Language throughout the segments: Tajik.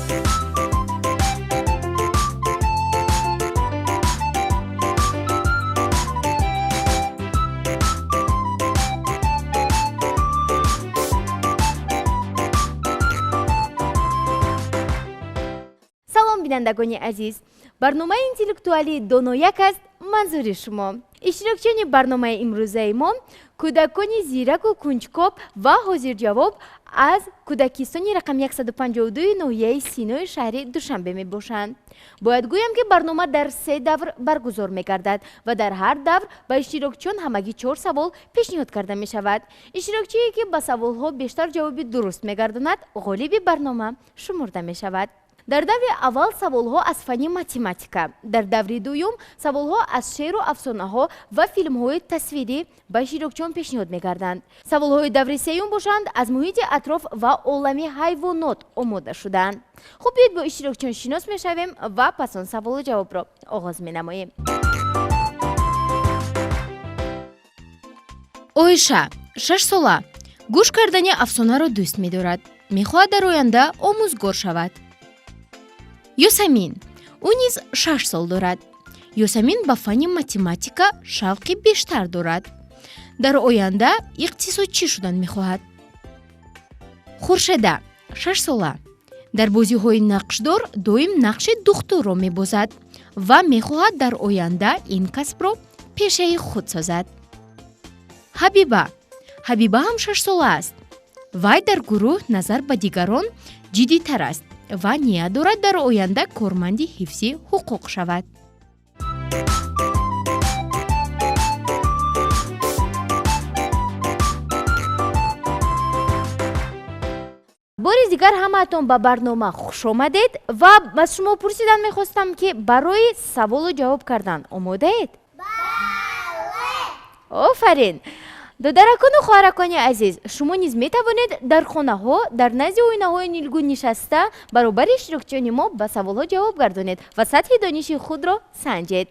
Салом, бинандагони азиз! Барномаи интеллектуалии «Донояк» аст манзури шумо. Иштирокчиёни барномаи имрӯзаи мо кӯдакони зираку кунҷкоб ва ҳозирҷавоб аз кӯдакистони рақами 152 ноҳияи Синои шаҳри Душанбе мебошанд. Бояд гӯям, ки барнома дар се давр баргузор мегардад ва дар ҳар давр ба иштирокчиён ҳамагӣ чор савол пешниҳод карда мешавад. Иштирокчие, ки ба саволҳо бештар ҷавоби дуруст мегардонад, ғолиби барнома шумурда мешавад. Дар даври аввал саволҳо аз фанни математика, дар даври дуюм саволҳо аз шеъру афсонаҳо ва филмҳои тасвирӣ ба иштирокчиён пешниҳод мегарданд. Саволҳои даври сеюм бошанд, аз муҳити атроф ва олами ҳайвонот омода шудаанд. Хуб, биёед, бо иштирокчиён шинос мешавем ва пас он саволу ҷавобро оғоз менамоем. Оиша 6-сола гӯш кардани афсонаро дӯст медорад, мехоҳад дар оянда омӯзгор шавад. Ёсамин, ӯ низ 6 сол дорад. Ёсамин ба фанни математика шавқи бештар дорад, дар оянда иқтисодчӣ шудан мехоҳад. Хуршеда 6-сола дар бозиҳои нақшдор доим нақши духтурро мебозад ва мехоҳад дар оянда ин касбро пешаи худ созад. Ҳабиба. Ҳабиба ҳам 6-сола аст. Вай дар гурӯҳ назар ба дигарон ҷиддитар аст ва ният дорад дар оянда корманди ҳифзи ҳуқуқ шавад. Бори дигар ҳамаатон ба барнома хушомадед ва аз шумо пурсидан мехостам, ки барои саволу ҷавоб кардан омодаед? Офарин! Додаракону хоҳаракони азиз, шумо низ метавонед дар хонаҳо дар назди оинаҳои нилгун нишаста баробари иштирокчиёни мо ба саволҳо ҷавоб гардонед ва сатҳи дониши худро санҷед.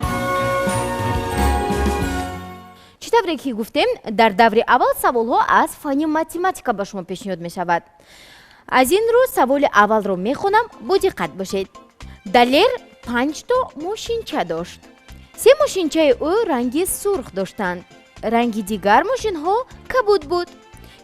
Чӣ тавре ки гуфтем, дар даври аввал саволҳо аз фанни математика ба шумо пешниҳод мешавад. Аз ин рӯ саволи аввалро мехонам, бодиққат бошед. Далер панҷто мошинча дошт. Се мошинчаи ӯ ранги сурх доштанд, ранги дигар мошинҳо кабуд буд.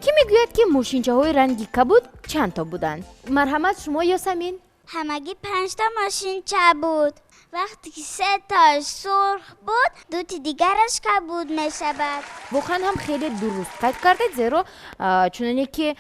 Кӣ мегӯяд, ки мошинчаҳои ранги кабуд чандто буданд? Марҳамат, шумо, Ёсамин. Ҳамагӣ панҷта мошинча буд. Вақте ки сетош сурх буд, дути дигараш кабуд мешавад. Воқеан ҳам хеле дуруст қайд кардед, зеро чуноне ки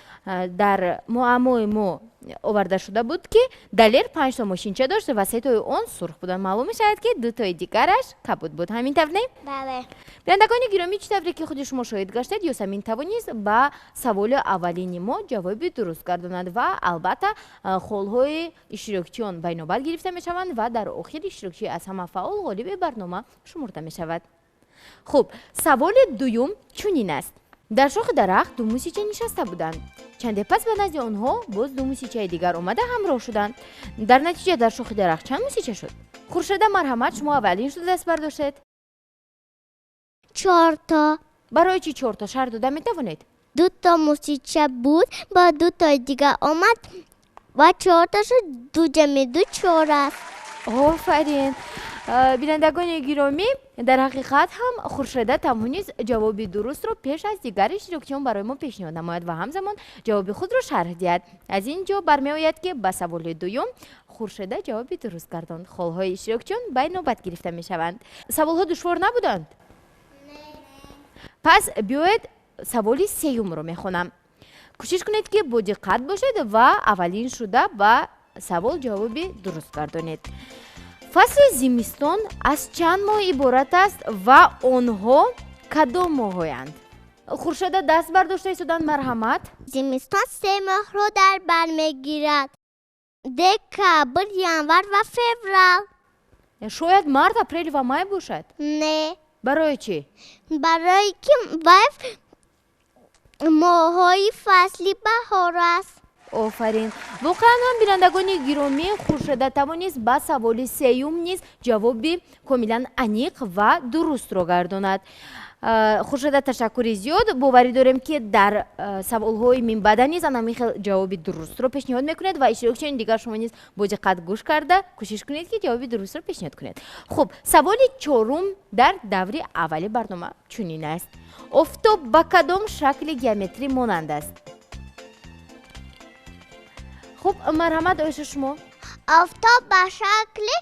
дар муаммои мо оварда шуда буд, ки Далер панҷто мошинча дошт ва сетои он сурх буданд, маълум мешавад, ки дутои дигараш кабуд буд. Ҳамин тавр, не? Бале. Бинандагони гиромӣ, чӣ тавре ки худи шумо шоҳид гаштед, Ёсамин тавонист ба саволи аввалини мо ҷавоби дуруст гардонад ва албатта холҳои иштирокчиён байнобат гирифта мешаванд ва дар охир иштирокчии аз ҳама фаъол ғолиби барнома шумурда мешавад. Хуб, саволи дуюм чунин аст. Дар шохи дарахт ду мусича нишаста буданд. Чанде пас ба назди онҳо боз ду мусичаи дигар омада ҳамроҳ шуданд. Дар натиҷа дар шохи дарахт чанд мусича шуд? Хуршеда, марҳамат, шумо аввалин шуда даст бардоштед. Чорто. Барои чӣ чорто, шарҳ дода метавонед? Дуто мусича буд, ба дутои дигар омад ва чорта шуд. Ду ҷамъи ду чор аст. Офарин! Бинандагони гиромӣ, дар ҳақиқат ҳам Хуршеда тавонист ҷавоби дурустро пеш аз дигар иштирокчиён барои мо пешниҳод намояд ва ҳамзамон ҷавоби худро шарҳ диҳад. Аз ин ҷо бармеояд, ки ба саволи дуюм Хуршеда ҷавоби дуруст гардонд. Холҳои иштирокчиён байнобат гирифта мешаванд. Саволҳо душвор набуданд? Пас биёед, саволи сеюмро мехонам. Кӯшиш кунед, ки бодиққат бошед ва аввалин шуда ба савол ҷавоби дуруст гардонед. Фасли зимистон аз чанд моҳ иборат аст ва онҳо кадом моҳҳоянд? Хуршеда даст бардошта истоданд, марҳамат. Зимистон се моҳро дар бар мегирад: декабр, январ ва феврал. Шояд март, апрел ва май бошад? Не. Барои чӣ? Барои ки вай моҳҳои фасли баҳор аст. Офарин! Воқеан ҳам, бинандагони гиромӣ, Хуршеда тавонист ба саволи сеюм низ ҷавоби комилан аниқ ва дурустро гардонад. Хуршеда, ташаккури зиёд. Боварӣ дорем, ки дар саволҳои минбаъда низ ана ҳамин хел ҷавоби дурустро пешниҳод мекунед ва иштирокчиёни дигар, шумо низ бо диққат гӯш карда кӯшиш кунед, ки ҷавоби дурустро пешниҳод кунед. Хуб, саволи чорум дар даври аввали барнома чунин аст: офтоб ба кадом шакли геометрӣ монанд аст? Хуб, марҳамат, Оиша, шумо. Офтоб ба шакли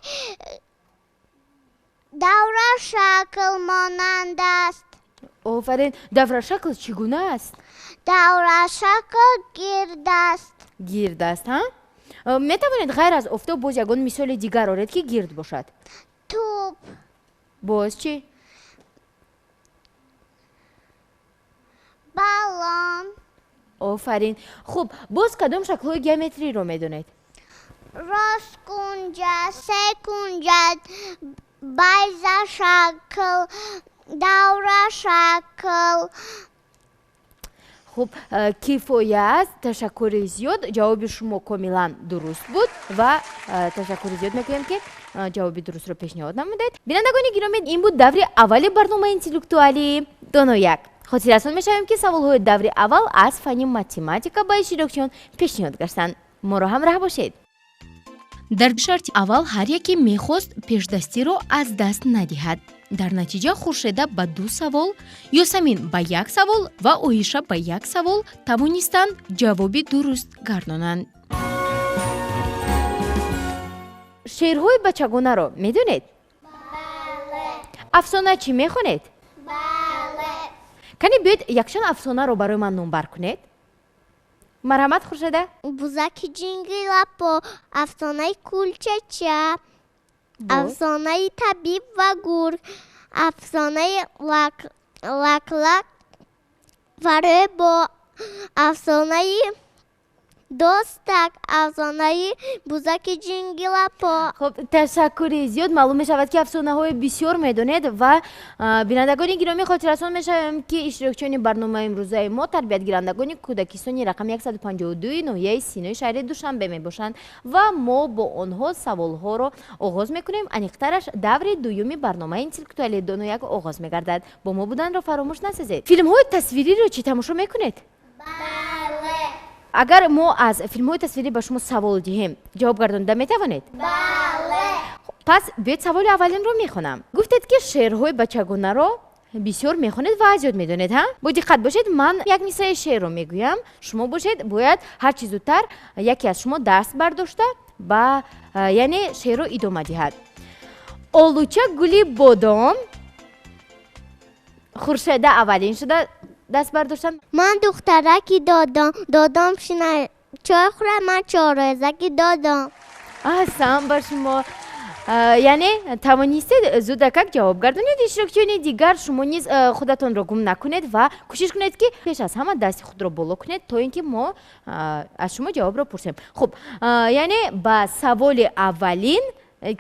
даврашакл монанд аст. Офарин! Даврашакл чӣ гуна аст? Даврашакл гирд аст. Гирд аст, ҳа. Метавонед ғайр аз офтоб боз ягон мисоли дигар оред, ки гирд бошад? Тӯп. Боз чӣ? Балон. Офарин! Хуб, боз кадом шаклҳои геометриро медонед? Росткунҷа, секунҷа, байзашакл, даврашакл. Хуб, кифоя аст, ташаккури зиёд. Ҷавоби шумо комилан дуруст буд ва ташаккури зиёд мекунем, ки ҷавоби дурустро пешниҳод намудед. Бинандагони гиромӣ, ин буд даври аввали барномаи интеллектуалии Донояк. Хотиррасон мешавем, ки саволҳои даври аввал аз фанни математика ба иштирокчиён пешниҳод гаштанд. Моро ҳамроҳ бошед. Дар шарти аввал ҳар яке мехост пешдастиро аз даст надиҳад. Дар натиҷа Хуршеда ба ду савол, Ёсамин ба як савол ва Оиша ба як савол тавонистанд ҷавоби дуруст гардонанд. Шеърҳои бачагонаро медонед? Афсона чӣ мехонед? Кани, биёед, якчанд афсонаро барои ман номбар кунед. Марҳамат, Хуршеда. Бузаки ҷингилапо, афсонаи кулчача, афсонаи табиб ва гург, афсонаи Лаклак ва рӯбоҳ, афсонаи Достак, афсонаи бузаки ҷингилапо. Хуб, ташаккури зиёд. Маълум мешавад, ки афсонаҳои бисёр медонед. Ва бинандагони гиромӣ, хотиррасон мешавем, ки иштирокчиёни барномаи имрӯзаи мо тарбиятгирандагони кӯдакистони рақами 152 ноҳияи Синои шаҳри Душанбе мебошанд ва мо бо онҳо саволҳоро оғоз мекунем. Аниқтараш, даври дуюми барномаи интеллектуалии Донояк оғоз мегардад. Бо мо буданро фаромӯш насозед. Филмҳои тасвириро чӣ тамошо мекунед? Агар мо аз филмҳои тасвирӣ ба шумо савол диҳем, ҷавоб гардонида метавонед? Пас биёед, саволи аввалинро мехонам. Гуфтед, ки шеърҳои бачагонаро бисёр мехонед ва аз ёд медонед, ҳа. Бо диққат бошед, ман як мисраи шеърро мегӯям, шумо бошед, бояд ҳарчи зудтар яке аз шумо даст бардошта ба, яъне шеърро идома диҳад. Олуча, гули бодом. Хуршеда аввалин шуда даст бардоштан. Ман духтараки додом, додом шина чой хӯрад, ман чоррӯзаки додом. Аҳсан ба шумо! Яъне тавонистед зудакак ҷавоб гардонед. Иштирокчиёни дигар, шумо низ худатонро гум накунед ва кӯшиш кунед, ки пеш аз ҳама дасти худро боло кунед, то ин ки мо аз шумо ҷавобро пурсем. Хуб, яъне ба саволи аввалин,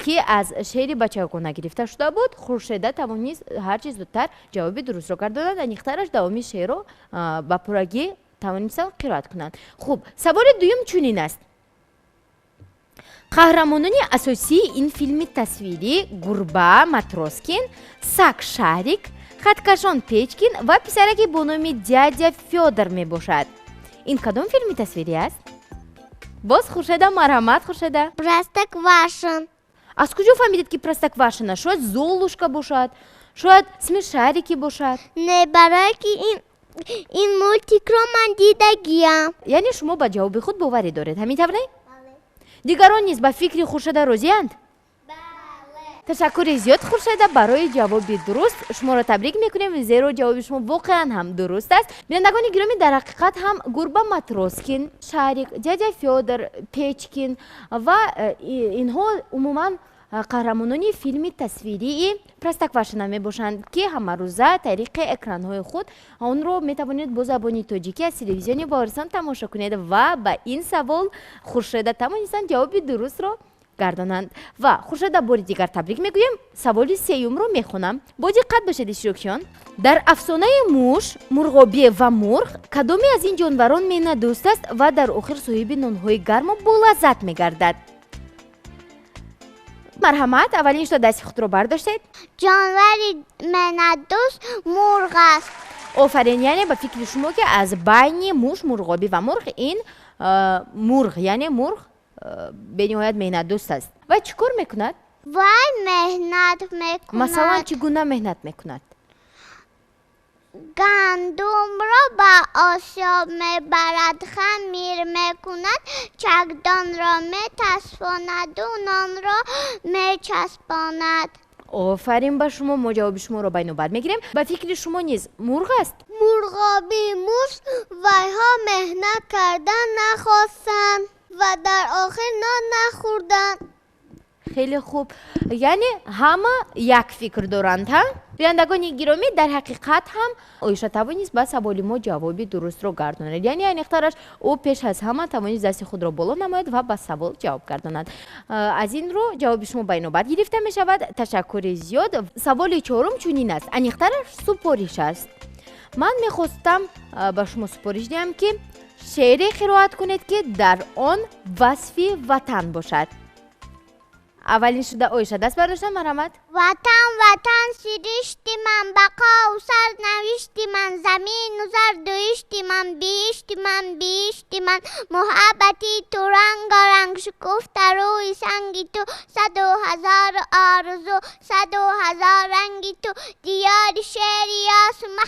ки аз шеъри бачагона гирифта шуда буд, Хуршеда тавонист ҳарчи зудтар ҷавоби дурустро гардонад. Аниқтараш, давоми шеърро ба пуррагӣ тавонистанд қироат кунанд. Хуб, саволи дуюм чунин аст: қаҳрамонони асосии ин филми тасвирӣ гурба Матроскин, саг Шарик, хаткашон Печкин ва писараке бо номи дядя Фёдор мебошад. Ин кадом филми тасвирӣ аст? Боз Хуршеда, марҳамат, Хуршеда. Простоквашино. Аз куҷо фаҳмидед, ки Простоквашино? Шояд Золушка бошад, шояд Смешарики бошад? Не, барое ки ин мультикро ман дидагиям. Яъне шумо ба ҷавоби худ боварӣ доред, ҳамин тавр, не? Дигарон низ ба фикри Хуршеда розианд? Ташаккури зиёд, Хуршеда, барои ҷавоби дуруст. Шуморо табрик мекунем, зеро ҷавоби шумо воқеан ҳам дуруст аст. Бинандагони гиромӣ, дар ҳақиқат ҳам гурба Матроскин, Шарик, дядя Фёдор, Печкин ва инҳо умуман қаҳрамонони филми тасвирии Простоквашино мебошанд, ки ҳамарӯза тариқи экранҳои худ онро метавонед бо забони тоҷикӣ аз телевизиони Баҳористон тамошо кунед. Ва ба ин савол Хуршеда тавонистанд ҷавоби дурустро гардонанд ва Хуршеда бори дигар табрик мегӯем. Саволи сеюмро мехонам, бо диққат бошед, иштирокчиён. Дар афсонаи муш, мурғобӣ ва мурғ кадоме аз ин ҷонварон меҳнатдӯст аст ва дар охир соҳиби нонҳои гарму болаззат мегардад? Марҳамат, аввалин шуда дасти худро бардоштед. Ҷонвари меҳнатдӯст мурғ аст. Офарин, яъне ба фикри шумо, ки аз байни муш, мурғобӣ ва мурғ ин мурғ, яъне мурғ бениҳоят меҳнатдӯст аст. Вай чӣ кор мекунад? Вай меҳнат мекунад. Масалан, чӣ гуна меҳнат мекунад? Гандумро ба осиёб мебарад, хамир мекунад, чакдонро метасфонаду нонро мечаспонад. Офарин ба шумо, мо ҷавоби шуморо байнобат мегирем. Ба фикри шумо низ мурғ аст? Мурғоби, муш, вайҳо меҳнат кардан нахостанд ва дар охир нон нахӯрданд. Хеле хуб, яъне ҳама як фикр доранд, ҳа? Бинандагони гиромӣ, дар ҳақиқат ҳам Оиша тавонист ба саволи мо ҷавоби дурустро гардонад, яъне аниқтараш, ӯ пеш аз ҳама тавонист дасти худро боло намояд ва ба савол ҷавоб гардонад. Аз ин рӯ ҷавоби шумо ба инобат гирифта мешавад. Ташаккури зиёд. Саволи чорум чунин аст, аниқтараш супориш аст. Ман мехостам ба шумо супориш диҳам, ки шеъре қироат кунед, ки дар он васфи ватан бошад. Аввалин шуда Оиша даст бардоштан. Марҳамат. Ватан, Ватан, сиришти ман, бақову сарнавишти ман, замину зардуишти ман, биҳишти ман, биҳишти ман. Муҳаббати ту рангоранг шукуфта рӯи санги ту, саду ҳазору орзу, саду ҳазор ранги ту, диёри шери ёсума,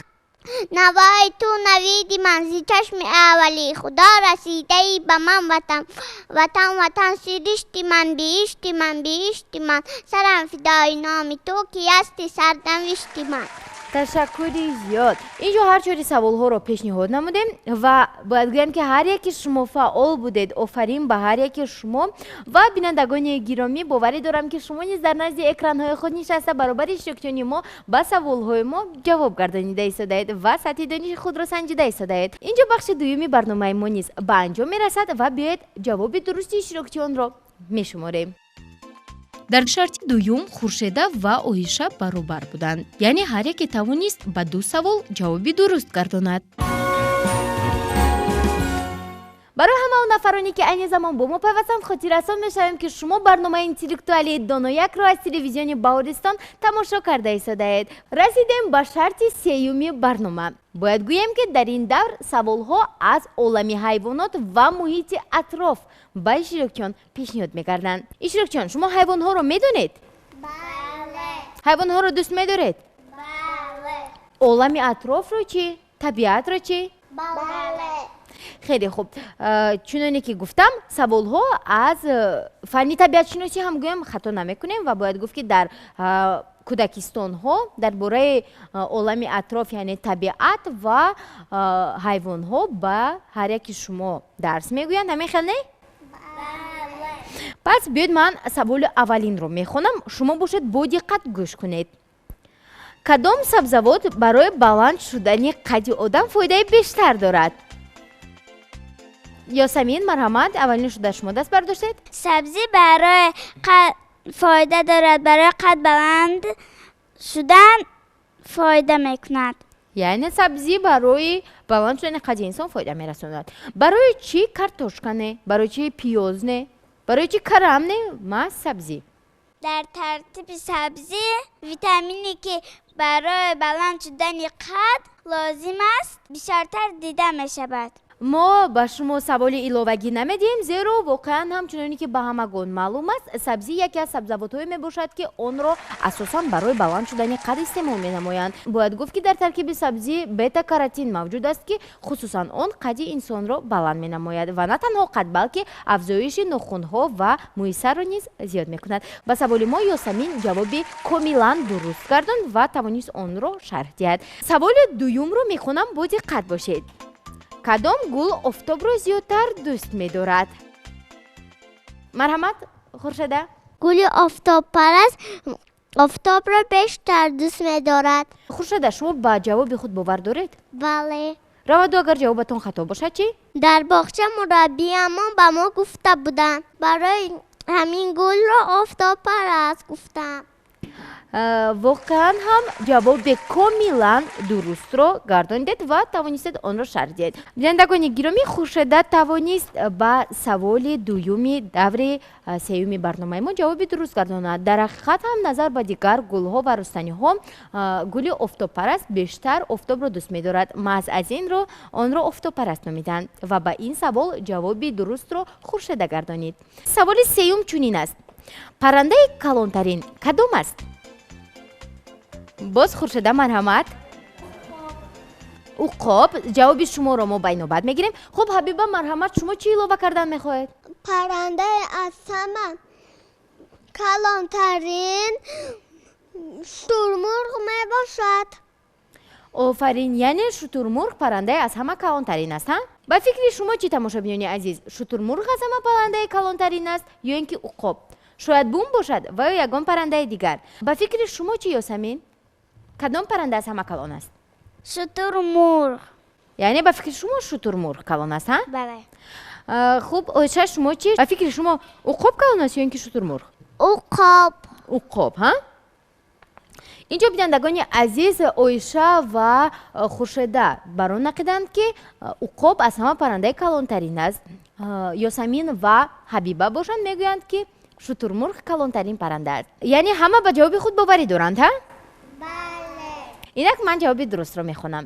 навои ту навиди ман, зи чашми аввали Худо расидаи ба ман. Ватан, Ватан, Ватан, сиришти ман, биҳишти ман, биҳишти ман, сарам фидои номи ту, ки ҳасти сарнавишти ман. Ташаккури зиёд. Инҷо ҳар чори саволҳоро пешниҳод намудем ва бояд гӯям, ки ҳар яки шумо фаъол будед. Офарин ба ҳар яки шумо. Ва бинандагони гиромӣ, боварӣ дорам, ки шумо низ дар назди экранҳои худ нишаста, баробари иштирокчиёни мо ба саволҳои мо ҷавоб гардонида истодаед ва сатҳи дониши худро санҷида истодаед. Инҷо бахши дуюми барномаи мо низ ба анҷом мерасад ва биёед, ҷавоби дурусти иштирокчиёнро мешуморем. Дар шарти дуюм Хуршеда ва Оиша баробар буданд, яъне ҳар яке тавонист ба ду савол ҷавоби дуруст гардонад. Барои ҳама он нафароне, ки айни замон бо мо пайвастанд, хотиррасон мешавем, ки шумо барномаи интеллектуалии Доноякро аз телевизиони Баҳористон тамошо карда истодаед. Расидем ба шарти сеюми барнома. Бояд гӯем, ки дар ин давр саволҳо аз олами ҳайвонот ва муҳити атроф ба иштирокчиён пешниҳод мегарданд. Иштирокчиён, шумо ҳайвонҳоро медонед? Бале. Ҳайвонҳоро дӯст медоред? Бале. Олами атрофро чӣ, табиатро чӣ? Бале. Хеле хуб. Чуноне ки гуфтам, саволҳо аз фанни табиатшиносӣ ҳам гӯям, хато намекунем. Ва бояд гуфт, ки дар кӯдакистонҳо дар бораи олами атроф, яъне табиат ва ҳайвонҳо, ба ҳар яки шумо дарс мегӯянд. Ҳамин хел, не? Пас биёед, ман саволи аввалинро мехонам, шумо бошед, бо диққат гӯш кунед. Кадом сабзавот барои баланд шудани қадди одам фоидаи бештар дорад? Ёсамин, марҳамат, аввалин шуда шумо даст бардоштед. Сабзӣ барои фоида дорад, барои қад баланд шудан фоида мекунад. Яъне сабзӣ барои баланд шудани қадди инсон фоида мерасонад. Барои чӣ картошка не, барои чӣ пиёз не, барои чӣ карам не, маҳз сабзӣ? Дар тартиби сабзӣ витамине, ки барои баланд шудани қад лозим аст, бисёртар дида мешавад. Мо ба шумо саволи иловагӣ намедиҳем, зеро воқеан ҳам, чуноне ки ба ҳамагон маълум аст, сабзӣ яке аз сабзавотҳое мебошад, ки онро асосан барои баланд шудани қад истеъмол менамоянд. Бояд гуфт, ки дар таркиби сабзӣ бета-каротин мавҷуд аст, ки хусусан он қадди инсонро баланд менамояд ва на танҳо қад, балки афзоиши нохунҳо ва мӯи сарро низ зиёд мекунад. Ба саволи мо Ёсамин ҷавоби комилан дуруст гардонд ва тавонист онро шарҳ диҳад. Саволи дуюмро мехонам, бо диққат бошед. Кадом гул офтобро зиёдтар дӯст медорад? Марҳамат, Хуршеда. Гули офтобпараст офтобро бештар дӯст медорад. Хуршеда, шумо ба ҷавоби худ бовар доред? Бале. Раваду агар ҷавобатон хато бошад, чӣ? Дар боғча мураббиямон ба мо гуфта буданд, барои ҳамин гулро офтобпараст гуфтам. Воқеан ҳам ҷавоби комилан дурустро гардонидед ва тавонистед онро шарҳ диҳед. Бинандагони гиромӣ, Хуршеда тавонист ба саволи дуюми даври сеюми барномаи мо ҷавоби дуруст гардонад. Дар ҳақиқат ҳам назар ба дигар гулҳо ва рустаниҳо гули офтобпараст бештар офтобро дӯст медорад. Маҳз аз ин рӯ онро офтобпараст номиданд ва ба ин савол ҷавоби дурустро Хуршеда гардонид. Саволи сеюм чунин аст: паррандаи калонтарин кадом аст? Боз Хуршеда, марҳамат. Уқоб. Ҷавоби шуморо мо байнобат мегирем. Хуб, Ҳабиба, марҳамат, шумо чӣ илова кардан мехоҳед? Паррандаи аз ҳама калонтарин шутурмурғ мебошад. Офарин, яъне шутурмурғ паррандаи аз ҳама калонтарин аст, ҳа? Ба фикри шумо чӣ, тамошобинони азиз, шутурмурғ аз ҳама паррандаи калонтарин аст ё ин ки уқоб? Шояд бум бошад ва ё ягон паррандаи дигар. Ба фикри шумо чӣ, Ёсамин, кадом парранда аз ҳама калон аст? Шутурмурғ. Яъне ба фикри шумо шутурмурғ калон аст, ҳа? Бале. Хуб, Оиша, шумо чӣ? Ба фикри шумо уқоб калон аст ё ин ки шутурмурғ? Уқоб. Уқоб, ҳа? Инҷо, бинандагони азиз, Оиша ва Хуршеда бар он нақиданд, ки уқоб аз ҳама паррандаи калонтарин аст. Ёсамин ва Ҳабиба бошанд, мегӯянд, ки шутурмурғ калонтарин парранда аст. Яъне ҳама ба ҷавоби худ боварӣ доранд, ҳа? Бале. Инак ман ҷавоби дурустро мехонам.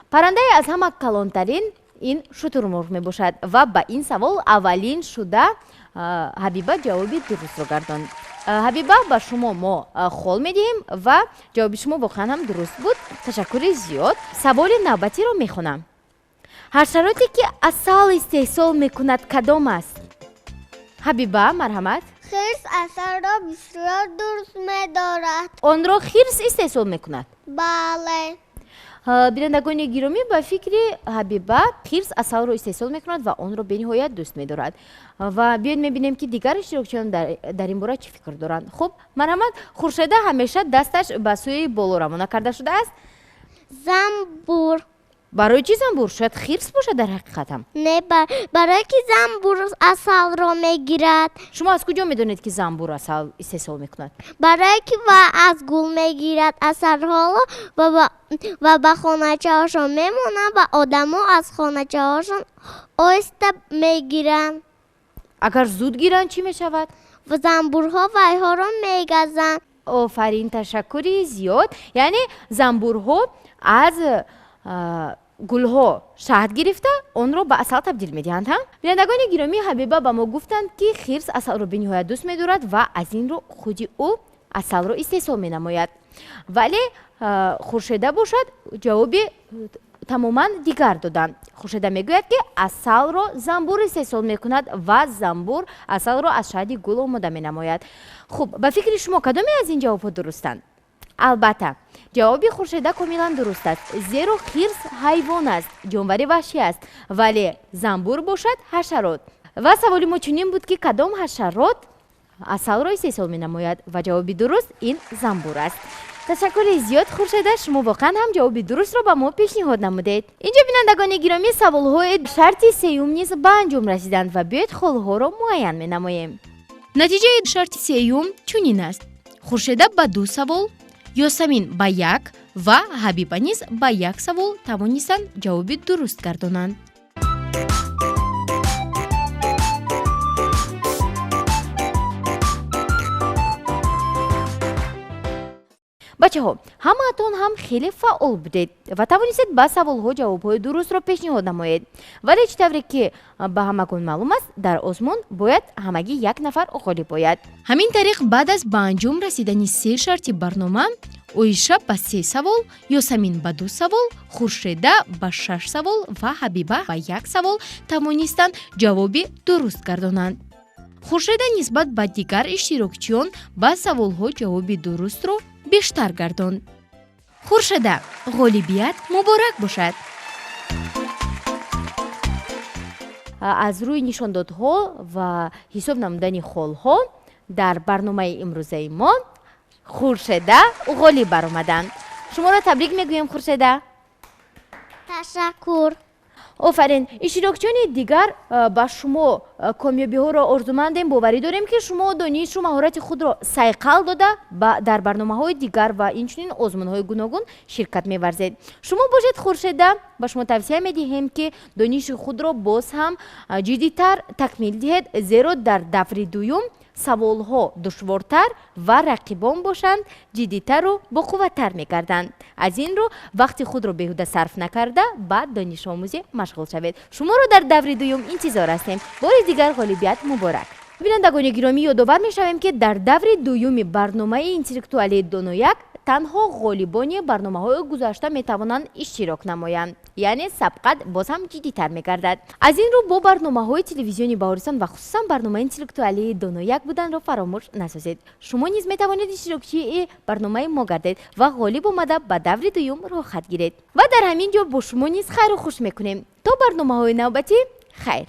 Паррандаи аз ҳама калонтарин ин шутурмурғ мебошад ва ба ин савол аввалин шуда Ҳабиба ҷавоби дурустро гардонд. Ҳабиба, ба шумо мо хол медиҳем ва ҷавоби шумо воқеан ҳам дуруст буд. Ташаккури зиёд. Саволи навбатиро мехонам. Ҳашароте ки асал истеҳсол мекунад кадом аст? Ҳабиба, марҳамат. Хирс асалро бисёр дӯст медорад. Онро хирс истеҳсол мекунад? Бале. Бинандагони гиромӣ, ба фикри Ҳабиба хирс асалро истеҳсол мекунад ва онро бениҳоят дӯст медорад. Ва биёед мебинем, ки дигар иштирокчиён дар ин бора чӣ фикр доранд. Хуб, марҳамат. Хуршеда ҳамеша дасташ ба сӯи боло равона карда шудааст. Замбур. Барои чӣ замбур? Шояд хирс бошад дар ҳақиқат ҳам. Не, барое ки замбур асалро мегирад. Шумо аз куҷо медонед, ки замбур асал истеҳсол мекунад? Барое ки ва аз гул мегирад асалҳоро ва ба хоначаҳошон мемонанд ва одамо аз хоначаҳошон оҳиста мегиранд. Агар зуд гиранд, чӣ мешавад? Ва замбурҳо вайҳоро мегазанд. Офарин, ташаккури зиёд. Яъне замбурҳо аз гулҳо шаҳд гирифта, онро ба асал табдил медиҳанд, ҳа? Бинандагони гиромӣ, Ҳабиба ба мо гуфтанд, ки хирс асалро бениҳоят дӯст медорад ва аз ин рӯ худи ӯ асалро истеҳсол менамояд. Вале Хуршеда бошад, ҷавоби тамоман дигар доданд. Хуршеда мегӯяд, ки асалро замбур истеҳсол мекунад ва замбур асалро аз шаҳди гул омода менамояд. Хуб, ба фикри шумо кадоме аз ин ҷавобҳо дурустанд? Албатта, ҷавоби Хуршеда комилан дуруст аст, зеро хирс ҳайвон аст, ҷонвари ваҳшӣ аст, вале замбур бошад ҳашарот. Ва саволи мо чунин буд, ки кадом ҳашарот асалро истеҳсол менамояд ва ҷавоби дуруст ин замбур аст. Ташаккури зиёд, Хуршеда, шумо воқеан ҳам ҷавоби дурустро ба мо пешниҳод намудед. Инҷо, бинандагони гиромӣ, саволҳои шарти сеюм низ ба анҷом расиданд ва биёед холҳоро муайян менамоем. Натиҷаи шарти сеюм чунин аст: Хуршеда ба ду савол, Ёсамин ба як ва Ҳабиба низ ба як савол тавонистанд ҷавоби дуруст гардонанд. Бачаҳо, ҳамаатон ҳам хеле фаъол будед ва тавонистед ба саволҳо ҷавобҳои дурустро пешниҳод намоед. Вале чӣ тавре ки ба ҳамагон маълум аст, дар озмун бояд ҳамагӣ як нафар ғолиб ояд. Ҳамин тариқ, баъд аз ба анҷом расидани се шарти барнома, Оиша ба се савол, Ёсамин ба ду савол, Хуршеда ба шаш савол ва Ҳабиба ба як савол тавонистанд ҷавоби дуруст гардонанд. Хуршеда нисбат ба дигар иштирокчиён ба саволҳо ҷавоби дурустро бештар гардонд. Хуршеда, ғолибият муборак бошад. Аз рӯи нишондодҳо ва ҳисоб намудани холҳо дар барномаи имрӯзаи мо Хуршеда ғолиб баромаданд. Шуморо табрик мегӯем, Хуршеда. Ташаккур. Офарин, иштирокчиёни дигар, ба шумо комёбиҳоро орзумандем. Боварӣ дорем, ки шумо донишу маҳорати худро сайқал дода, дар барномаҳои дигар ва инчунин озмунҳои гуногун ширкат меварзед. Шумо бошед, Хуршеда, ба шумо тавсия медиҳем, ки дониши худро боз ҳам ҷиддитар такмил диҳед, зеро дар даври дуюм саволҳо душвортар ва рақибон бошанд, ҷиддитару боқувваттар мегарданд. Аз ин рӯ вақти худро беҳуда сарф накарда, ба донишомӯзӣ машғул шавед. Шуморо дар даври дуюм интизор ҳастем. Бори дигар ғолибият муборак. Бинандагони гиромӣ, ёдовар мешавем, ки дар даври дуюми барномаи интеллектуалии «Донояк» танҳо ғолибони барномаҳои гузашта метавонанд иштирок намоянд, яъне сабқат боз ҳам ҷиддитар мегардад. Аз ин рӯ бо барномаҳои телевизиони Баҳористон ва хусусан барномаи интеллектуалии «Донояк» буданро фаромӯш насозед. Шумо низ метавонед иштирокчии барномаи мо гардед ва ғолиб омада, ба даври дуюм роҳхат гиред. Ва дар ҳамин ҷо бо шумо низ хайру хуш мекунем. То барномаҳои навбатӣ хайр.